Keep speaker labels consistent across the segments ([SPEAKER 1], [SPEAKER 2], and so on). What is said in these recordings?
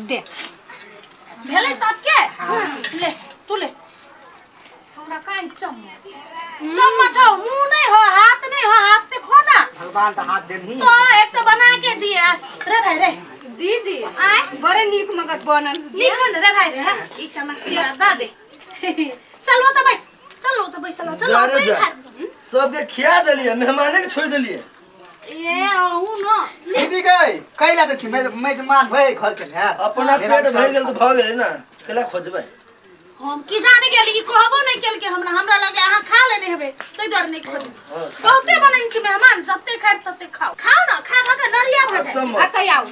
[SPEAKER 1] दे।
[SPEAKER 2] भेलै सबके? ले तू ले।
[SPEAKER 1] हमरा कान चम्मच।
[SPEAKER 2] चम्मच हो, मुंह नहीं हो, हाथ नहीं हो, हाथ से खो ना।
[SPEAKER 3] भगवान तो हाथ देनही।
[SPEAKER 2] तो एक तो बना के दिया रे भाई रे।
[SPEAKER 1] दीदी
[SPEAKER 2] आय।
[SPEAKER 1] बड़े नीक मगत बनल।
[SPEAKER 2] नीक हो न रे भाई रे। हाँ, ई चम्मच से दे दे। चलो तो बैस, चलो तो बैस, चलो चलो।
[SPEAKER 4] जा रे
[SPEAKER 2] नहीं
[SPEAKER 4] जा।
[SPEAKER 2] खा।
[SPEAKER 4] सबके खिया देलिए, मेहमाने के छोड़ देलिए।
[SPEAKER 2] ए अहू न।
[SPEAKER 3] दीदी गई कैला देखी मेजमान भई घर के ने।
[SPEAKER 4] अपना पेट भर गेल तो भऽ गेलै ना, कैला खोजबै?
[SPEAKER 2] हम की जाने गेली कि कहबो नहीं केलके हमरा। हमरा लगे अहाँ खा लेने हेबै, ताहि दुआरे नहीं खोजबै।
[SPEAKER 4] हाँ,
[SPEAKER 2] बहुते बनै छी मेहमान, जते खाएब तते खाओ। खाओ ना, खा खा के नरिया भऽ जाए।
[SPEAKER 4] चम्मच।
[SPEAKER 1] अच्छा आउ।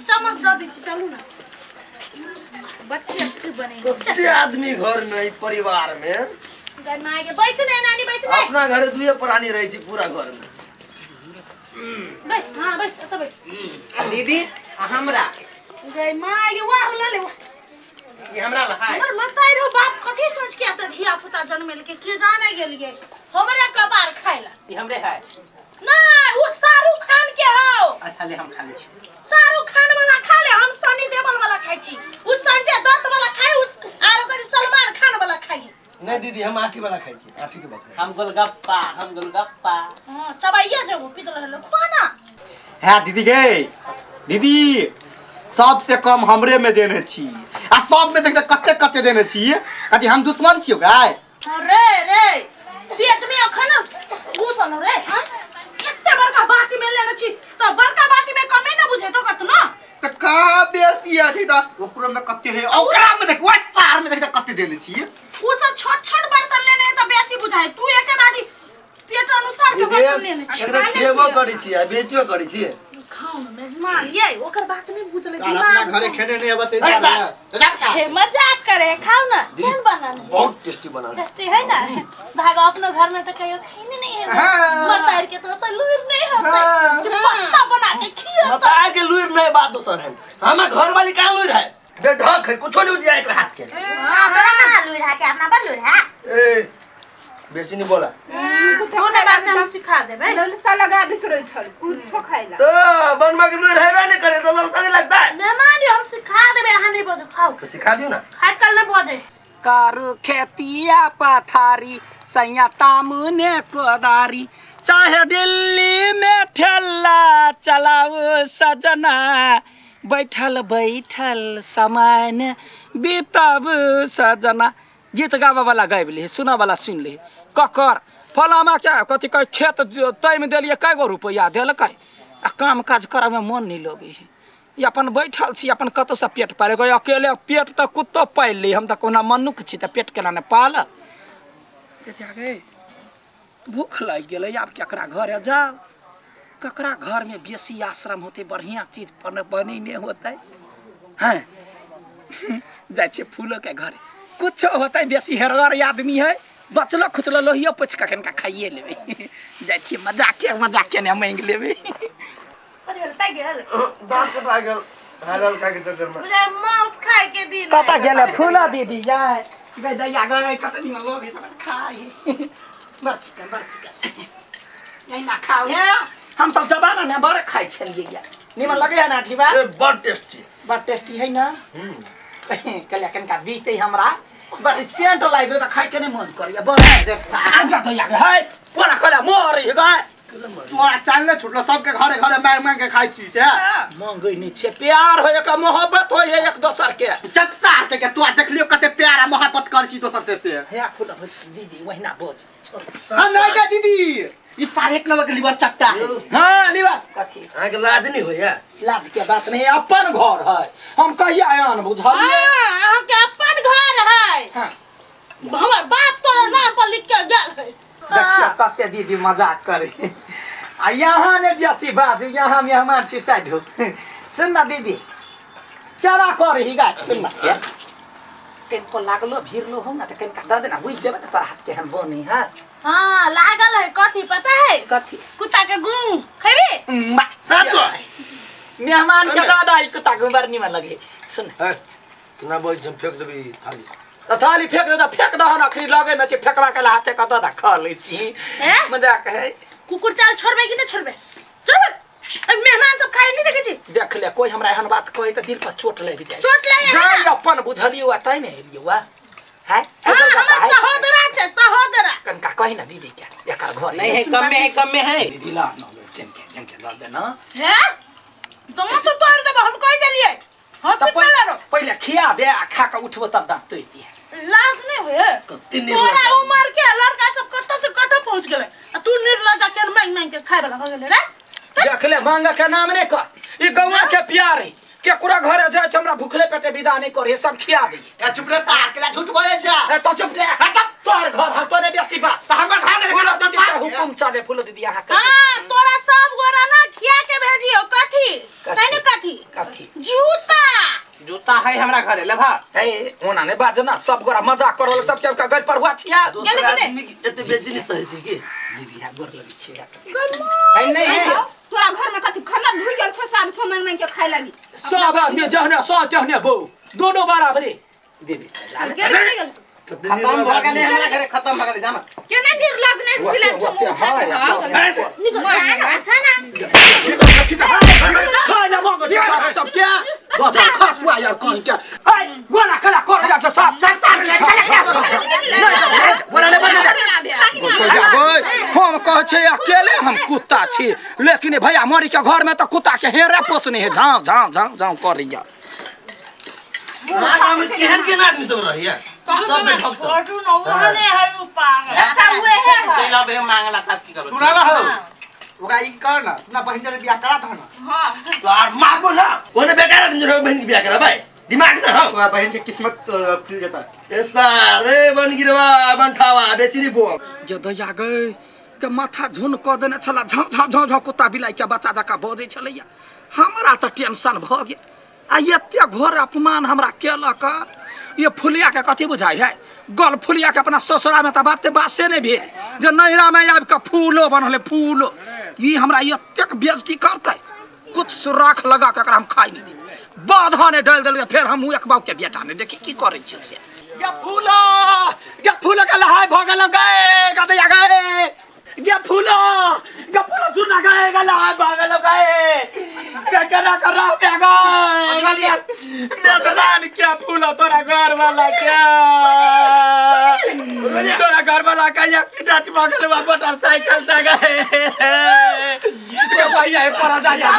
[SPEAKER 2] चम्मच दऽ दै छी, चलू ना।
[SPEAKER 1] बड़ टेस्टी बने।
[SPEAKER 4] कते आदमी घर में, ई परिवार में।
[SPEAKER 2] गै माय के, बैस ने नानी, बैस ने।
[SPEAKER 4] अपना घरे दुए प्राणी रहै छी पूरा घर में।
[SPEAKER 2] बैस, हाँ बैस, एतऽ बैस।
[SPEAKER 3] दीदी आ हमरा।
[SPEAKER 2] गै माय के, वाह लऽ ले वाह।
[SPEAKER 3] ई हमरा लहाय।
[SPEAKER 2] हमर मताई रो बाप कथी सोच के एतऽ धिया पुता जनमेलकै के जाने गेलियै, हमरे कपार खाइ ला।
[SPEAKER 3] ई हमरे है।
[SPEAKER 2] नहीं, वो शाहरुख खान के हौ।
[SPEAKER 3] अच्छा ले, हम खा ले छी।
[SPEAKER 2] शाहरुख खान वाला खा ले, हम सनी देओल वाला खाइ छी, उ संजय दत्त वाला खाइ, उ आरो कथी सलमान खान वाला खाइ।
[SPEAKER 4] नहीं दीदी, हम आठी वाला खाइ छी, आठी के बकरा।
[SPEAKER 3] हम गोलगप्पा, हम गोलगप्पा।
[SPEAKER 2] हां, चबाइया जेबो पीतल हेलो खो ना।
[SPEAKER 5] है दीदी गे, दीदी सबसे कम हमरे में देने छी आ सब में देखते कते कते देने छी। कथी हम दुश्मन छियो गाय?
[SPEAKER 2] अरे रे, पेट में अखन घुसल रे। हां, एते बड़का बाटी में लेने छी त बड़का बाटी में कमे न बुझे तो कतना।
[SPEAKER 5] त का बेसी अछि त ओकरो में कते है, ओकरा में देख, ओइ तार में देख कते देने छी।
[SPEAKER 2] उ सब छोट छोट बर्तन लेने है त बेसी बुझाय, तू एके बारी पेट अनुसार के बर्तन लेने छी।
[SPEAKER 4] एकरा खेबो करै छी आ बेचो करै छी।
[SPEAKER 2] खाओ न मेजमान, ये ओकर बात नहीं बुझले।
[SPEAKER 3] तार अपना
[SPEAKER 2] दिमाग
[SPEAKER 3] घरे खेने नहीं अबत।
[SPEAKER 4] अरे जा।
[SPEAKER 2] हे मजाक करे, खाओ ना। केहन बनल है?
[SPEAKER 4] बहुत टेस्टी बनल।
[SPEAKER 2] टेस्टी है ना? भागो, अपनो घर में तो कहियो खाइने नहीं है।
[SPEAKER 5] हाँ।
[SPEAKER 2] मतार के तो तो लूर नहीं होता
[SPEAKER 5] हाँ।
[SPEAKER 2] कि पास्ता बना के खिया।
[SPEAKER 4] मतार के लूर नहीं, बात दोसर है। हमार घर वाली कहाँ लूर है? बेढक है, कुछो नहीं उजिया एक हाथ के।
[SPEAKER 6] हाँ, तोरा कहाँ लूर है के अपना पर लूर है?
[SPEAKER 4] ए बेसी नहीं बोला।
[SPEAKER 2] कोनो बात नहीं, हम सिखा देबै।
[SPEAKER 1] ललसा लगा दैत रहै छल कुछो खाइ ला।
[SPEAKER 4] तो बनवा के लूर हेबे नहीं करे तो ललसा नहीं लगता है।
[SPEAKER 2] मेहमान जी, हम सिखा देबै, अहाँ नहीं बजू, खाओ।
[SPEAKER 4] तो सिखा दियो ना।
[SPEAKER 2] खाइ काल नहीं बजै।
[SPEAKER 7] करू खेतिया पथारी सैया तामुने कोदारी, चाहे दिल्ली में ठेला चलाओ सजना, बैठल बैठल सामान बिताब सजना। गीत गाबऽ वाला गाबि ले, सुनऽ वाला सुनि ले। ककर फलामा क्या कथी कहे खेत तैमे देलियै, कए गो रुपैआ देलकै? आ काम काज करऽमे मन नहि लगै है। ई अपन बैठल छी, अपन कतहुसँ पेट पालै। अकेले पेट तऽ कुत्तो पालि ली, हम तऽ कहुना मनुख छी तऽ पेट केना नहि पालब? गे भूख लागि गेलै, आब केकरा घरे जाउ? ककरा घरमे बेसी आश्रम होतै, बढ़िआँ चीज बनेने होतै? हैं, जाइ छियै फूलोके घरे, कुछो होतै, बेसी हेरगर आदमी है, बचलो खुचलो लोहियो पोछि कऽ कनिका खाइए लेबै। जाइ छियै, मजाके मजाके ने माँगि लेबै।
[SPEAKER 2] कथी भेल, पाकि गेल?
[SPEAKER 4] दाँत कटा गेल हालल खाय के चक्कर में।
[SPEAKER 2] बुझाय मांस खाय के दिन।
[SPEAKER 7] कतऽ गेलै फूलो दीदी? जाय गै दैया गै, कतऽ निमन लोग है सब खाय। बड़ चिकन, बड़ चिकन, एहिना खाओ हे। हम सब जमाना ने बड़ खाइ छलियै या, निमन लगैया ना ठीबा?
[SPEAKER 4] ए बड़ टेस्टी।
[SPEAKER 7] बड़ टेस्टी है ना? कहलियै कनिका दीतै हमरा, बड़ सेंट लागि गेलै तऽ खाइके नहि मन करैया। बड़ आगा दैया गे है कोना कोना मरे गै।
[SPEAKER 5] तोरा चाल नहि छुटलो, सबके घरे घरे मांग मांग के खाइ छी ते।
[SPEAKER 7] मांगै नहि छियै, प्यार होय एक, मोहब्बत होय है एक दोसर के।
[SPEAKER 5] चपसा के के तोरा देखलियो कते प्यार आ मोहब्बत कर छी दोसर से से।
[SPEAKER 7] हे फूल दीदी, वहिना बोझ छोड़।
[SPEAKER 5] हम नहीं गे दीदी, ई सारे एक नंबर के लीवर चट्टा है।
[SPEAKER 7] हाँ लीवर कथी?
[SPEAKER 4] अहाँ के लाज नहीं होइया?
[SPEAKER 7] लाज के बात नहीं, अपन घर है, हम कहिया आन बुझलियै?
[SPEAKER 2] हाँ, अहाँके अपन घर है।
[SPEAKER 7] हाँ।
[SPEAKER 2] हमर बाप तोरा नाम पर लिख के गेल है।
[SPEAKER 7] देखियो कते दीदी मजाक करे। आ यहाँ ने बेसी बाजू, यहाँ मेहमान छी साइड हो। सुन ना दीदी, केना करही गाय? सुन ना, कनिको लागलो भीड़लो हो ना तऽ कनिका दऽ देना, बुझि जेबै ने तोरा हाथ केहन बनी है।
[SPEAKER 2] हाँ लागल है, कथी पता है?
[SPEAKER 7] कथी?
[SPEAKER 2] कुत्ता के गू खेबी?
[SPEAKER 4] सातो
[SPEAKER 7] मेहमान के दादा ई कुत्ता गू बड़ निमन लगे। सुन
[SPEAKER 4] है केना बजै छै, फेंक देबै ई थाली।
[SPEAKER 7] तऽ थाली फेंक दे तऽ फेंक दहन, अखनी लगे में छै, फेंकबा के हाथे कतऽ दा खा लै छी।
[SPEAKER 2] ए?
[SPEAKER 7] मजाक है।
[SPEAKER 2] कुकुर चाल छोड़बे कि नहीं छोड़बे? छोड़बे। मेहमान सब खाए नहीं देखे छी।
[SPEAKER 7] देख ले कोई हमरा एहन बात कहे त दिल पर चोट लग जाए।
[SPEAKER 2] चोट लग जाए।
[SPEAKER 7] जाय अपन बुझलियो आ तै ने एलियो आ है।
[SPEAKER 2] हां, हमर सहोदरा छै, सहोदरा।
[SPEAKER 7] कनका कही ना दीदी के एकर घर
[SPEAKER 8] नहीं है, कम में है, कम में है।
[SPEAKER 7] दीदी ला न चंके चंके दल देना
[SPEAKER 2] हैं, तुम तो तोड़ देबो, हम कह देलिए। हम
[SPEAKER 7] त
[SPEAKER 2] पिटला रो
[SPEAKER 7] पहिले खिया दे आ खा के उठबो तब दांत तोड़ दिए।
[SPEAKER 2] लाज नहीं होए
[SPEAKER 4] कते
[SPEAKER 2] तोरा उमर के लड़का सब कत से कत पहुंच गेले आ तू निर्लज्जा के मांग मांग के खाए वाला हो गेले रे।
[SPEAKER 7] देख ले मांग के नाम नहीं कर, ई गौवा के प्यार है केकरो घरे जाय छै हमरा भूखले पेटे विदा नहीं करे, सब खिया दे।
[SPEAKER 5] ए चुप रे, तार के झूठ बोले छै।
[SPEAKER 7] ए तो चुप रे, तोहर घर ह तोने बेसी बात।
[SPEAKER 5] त हमर घर में
[SPEAKER 7] फूलो दीदी के हुकुम चले। फूलो दीदी अहाँ के
[SPEAKER 2] हां, तोरा सब गोरा ना खिया के भेजियो। कथी कहीं न कथी
[SPEAKER 7] कथी
[SPEAKER 2] जूता।
[SPEAKER 8] जूता है हमरा घरे लेभा।
[SPEAKER 7] ए ओना ने बाज ना, सब गोरा मजाक करल सब के घर पर हुआ छिया।
[SPEAKER 4] दोसर आदमी के एते बेइज्जती नहीं सहती के
[SPEAKER 7] दीदी हां गोर लगी छिया।
[SPEAKER 8] है नहीं है।
[SPEAKER 1] तोरा घर में कथी खाना भूल गेल छौ, सब छौ मांग मांग के खाए लगी।
[SPEAKER 7] सब आदमी जहने सौ तहने बो दोनों बराबरी। दीदी
[SPEAKER 8] खत्म भ गेलै हमरा घरे, खत्म भ गेलै जाना।
[SPEAKER 1] केना निर्लज नहीं चिल्ला छौ मुंह उठा
[SPEAKER 7] खाना मांगो छै सब के दो खसुआ यार कहीं के। ए गोरा कला कर जा सब सब गोरा ले बजे हम कह छै अकेले हम कुत्ता छी, लेकिन भैया मरी के घर में त कुत्ता के हेरे पोसने है, झाव झाव झाव झाव करैया।
[SPEAKER 4] ना गांव में केहन केहन आदमी सब रहैया, सब बेठक सब।
[SPEAKER 2] छोटू न ओहने है उ पागल।
[SPEAKER 1] एकटा उहे है।
[SPEAKER 8] चल आबे मांगला तब की करब।
[SPEAKER 5] सुनावा हो ओकरा ई कर ना, अपना बहिन जरे बियाह करा था ना।
[SPEAKER 1] हां
[SPEAKER 4] तोर मारबो ना, ओने बेकार आदमी रहो बहिन के बियाह कराबै दिमाग ना हो।
[SPEAKER 5] तोरा बहिन के किस्मत खुल जेता।
[SPEAKER 4] ए सारे बन गिरवा बन ठावा बेसी नहीं बोल।
[SPEAKER 7] जे दैया गए के माथा झुन क देने छला, झाव झाव झाव झाव कुत्ता बिलाई के बच्चा जकाँ बजै छलैया। हमरा त टेंशन भ गेल आ एते घोर अपमान हमरा केलक। ये फुलिया के कथी बुझाइ है, गल फुलिया के अपना ससुरा में त बाते बासे नहीं भेल जे नैहरा में आबि के फूलो बनल फूलो। ई हमरा एतेक बेइज्जती करतै, कुछ सुराख लगा के एकरा हम खाइ नहीं देब। बाधा ने डालि देलकै, फेर हमहूँ एक बाप के बेटा ने देखी की करै छी से। गे फूलो, गे फूलो के लहाय भ गेल गए गदैया गए। गे फूलो, गे फूलो सुना गए गे लहाय भ गेल गए। गे केना कर रह पे गए। मेजबान के फूलो तोरा घर वाला के, तोरा घर वाला के एक्सीडेंट भ गेल मोटरसाइकिल से गए। गे भैया हे पर जा जा।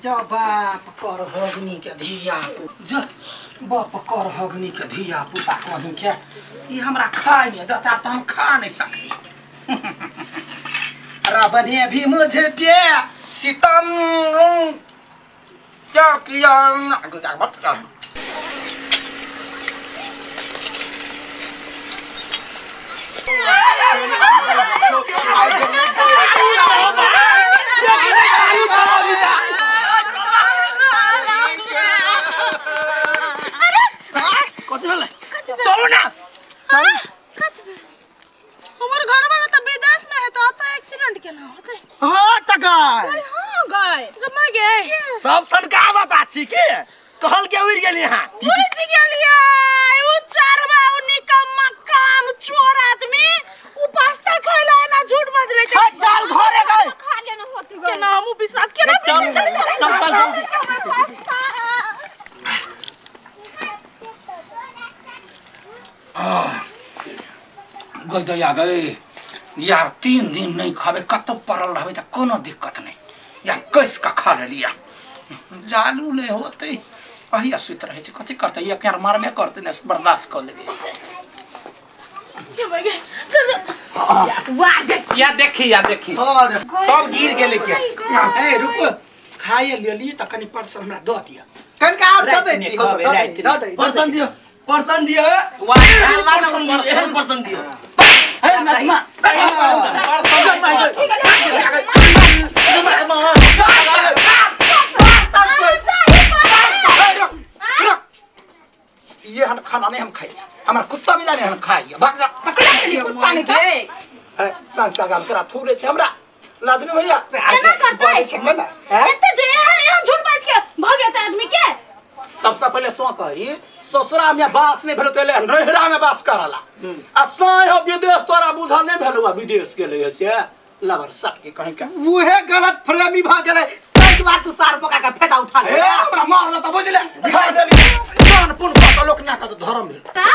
[SPEAKER 7] जा बाप कर हगनी के धिया जा बाप कर हगनी के धिया पुता कहीं के ई हमरा खाए नहीं देता त हम खा नहीं सकती। रब ने भी मुझे पे सितम क्या किया मत कर।
[SPEAKER 4] कथी भेलै? चलू ना।
[SPEAKER 2] हमर घर वाला त विदेश में है त अत एक्सीडेंट केना होतै?
[SPEAKER 5] हां त गाय।
[SPEAKER 1] हां गाय।
[SPEAKER 2] गमा गे
[SPEAKER 4] सब सनका बता छी के कहल के उड़ गेली हां।
[SPEAKER 2] उड़ गेलियै उ चारवा उ निकम्मा काम चोर आदमी उ पास्ता खैला ना झूठ बजले
[SPEAKER 5] हट चल घरे गए।
[SPEAKER 1] खा लेना होती गए।
[SPEAKER 2] केना हम विश्वास केना?
[SPEAKER 7] चल चल चल। गई दैया गई यार, 3 दिन नहीं खाबे कतौ पड़ल रहबे त कोनो दिक्कत नहीं। या कस के खा लेलिया जालू नहीं होते अहिया सुति रहै छै। कथी करतै एक यार मारबे करतै ने, बर्दाश्त कऽ लेबै।
[SPEAKER 1] वाह देख
[SPEAKER 8] या देखी या देखी सब गिर गेलै के।
[SPEAKER 7] ए रुको, खाए लेली त कनि परसन हमरा दऽ दिअ।
[SPEAKER 5] कनका और
[SPEAKER 7] राति
[SPEAKER 5] दबे
[SPEAKER 7] में
[SPEAKER 5] दी
[SPEAKER 7] खाबे, राति में।
[SPEAKER 4] परसन दियो, परसन दियो,
[SPEAKER 8] वाह
[SPEAKER 4] परसन दियो, एहन परसन दियो।
[SPEAKER 7] हे नजमा, ये हम खाना नहीं हम खाइ छी, हमर कुत्ता बिलाइ नहीं हम खाइ। भाग जा।
[SPEAKER 1] पकड़ा के कुत्ता ने के
[SPEAKER 7] संस्था काम करा थूरे छै हमरा लाज नहीं भैया।
[SPEAKER 2] केना करतै?
[SPEAKER 5] हैं?
[SPEAKER 2] एते जे एहन झूठ बाज के भऽ गेल आदमी के।
[SPEAKER 7] सबसे पहले तो कही ससुरा में बास नहीं भेलो तेले नैहरा में बास करला आ साय हो विदेश तोरा बुझल नहीं भेलो आ विदेश गेले से लबर सब के कहीं का
[SPEAKER 5] उहे गलत फ्रेमी भ गेलै ताहि दुआरे तू सार मौका के फायदा उठा
[SPEAKER 7] ए
[SPEAKER 5] ले
[SPEAKER 7] हमरा मारल त बुझले जान पुन कत लोक ना कत धर्म भेल
[SPEAKER 2] ता